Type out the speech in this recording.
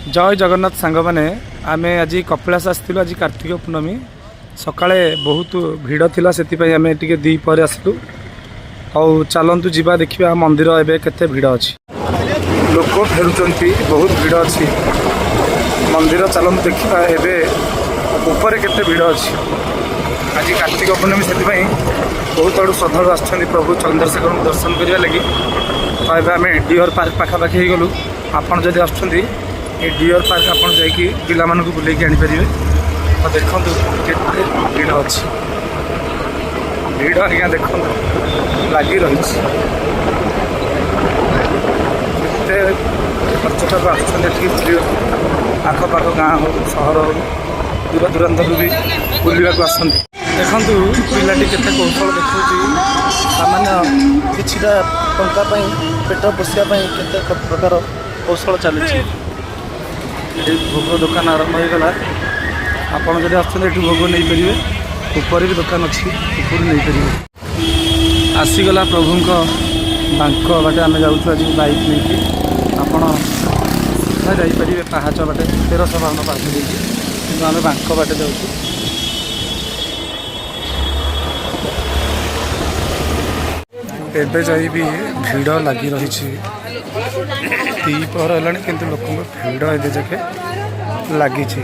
ଜୟ ଜଗନ୍ନାଥ ସାଙ୍ଗମାନେ। ଆମେ ଆଜି କପିଳାସ ଆସିଥିଲୁ। ଆଜି କାର୍ତ୍ତିକ ପୂର୍ଣ୍ଣମୀ। ସକାଳେ ବହୁତ ଭିଡ଼ ଥିଲା, ସେଥିପାଇଁ ଆମେ ଟିକେ ଦ୍ୱିପହରେ ଆସିଲୁ। ହଉ, ଚାଲନ୍ତୁ ଯିବା, ଦେଖିବା ମନ୍ଦିର ଏବେ କେତେ ଭିଡ଼ ଅଛି। ଲୋକ ଫେରୁଛନ୍ତି, ବହୁତ ଭିଡ଼ ଅଛି ମନ୍ଦିର। ଚାଲନ୍ତୁ ଦେଖିବା ଏବେ ଉପରେ କେତେ ଭିଡ଼ ଅଛି। ଆଜି କାର୍ତ୍ତିକ ପୂର୍ଣ୍ଣମୀ, ସେଥିପାଇଁ ବହୁତ ଆଡ଼ୁ ଶ୍ରଦ୍ଧାଳୁ ଆସୁଛନ୍ତି ପ୍ରଭୁ ଚନ୍ଦ୍ରଶେଖରଙ୍କୁ ଦର୍ଶନ କରିବା ଲାଗି। ତ ଏବେ ଆମେ ଡିଅର୍ ପାର୍କ ପାଖାପାଖି ହେଇଗଲୁ। ଆପଣ ଯଦି ଆସୁଛନ୍ତି, ଏ ଡିଅର୍ ପାର୍କ ଆପଣ ଯାଇକି ପିଲାମାନଙ୍କୁ ବୁଲେଇକି ଆଣିପାରିବେ। ତ ଦେଖନ୍ତୁ କେତେ ଭିଡ଼ ଅଛି। ଭିଡ଼ ଆଜ୍ଞା ଦେଖନ୍ତୁ ଲାଗି ରହିଛି। କେତେ ପର୍ଯ୍ୟଟକ ଆସୁଛନ୍ତି ଏଠିକି ବୁଲିବାକୁ। ଆଖପାଖ ଗାଁ ହଉ, ସହର ହଉ, ଦୂର ଦୂରାନ୍ତରୁ ବି ବୁଲିବାକୁ ଆସନ୍ତି। ଦେଖନ୍ତୁ ପିଲାଟି କେତେ କୌଶଳ ଦେଖାଉଛି। ସାମାନ୍ୟ କିଛିଟା ଟଙ୍କା ପାଇଁ, ପେଟ ପୋଷିବା ପାଇଁ କେତେ ପ୍ରକାର କୌଶଳ ଚାଲିଛି। ଏଠି ଭୋଗ ଦୋକାନ ଆରମ୍ଭ ହୋଇଗଲା। ଆପଣ ଯଦି ଆସୁଛନ୍ତି, ଏଠି ଭୋଗ ନେଇପାରିବେ। ଉପରେ ବି ଦୋକାନ ଅଛି, ଉପରୁ ନେଇପାରିବେ। ଆସିଗଲା ପ୍ରଭୁଙ୍କ ବାଙ୍କ ବାଟେ ଆମେ ଯାଉଛୁ ଆଜି ବାଇକ୍ ନେଇକି। ଆପଣ ସିଧା ଯାଇପାରିବେ ପାହାଚ ବାଟେ, 1352 ପାହାଚ ଦେଇକି, କିନ୍ତୁ ଆମେ ବାଙ୍କ ବାଟେ ଯାଉଛୁ। ଏବେ ଯାଇ ବି ଭିଡ଼ ଲାଗି ରହିଛି। ଦ୍ୱିପହର ହେଲାଣି, କିନ୍ତୁ ଲୋକଙ୍କ ଭିଡ଼ ଏବେ ଯାକେ ଲାଗିଛି।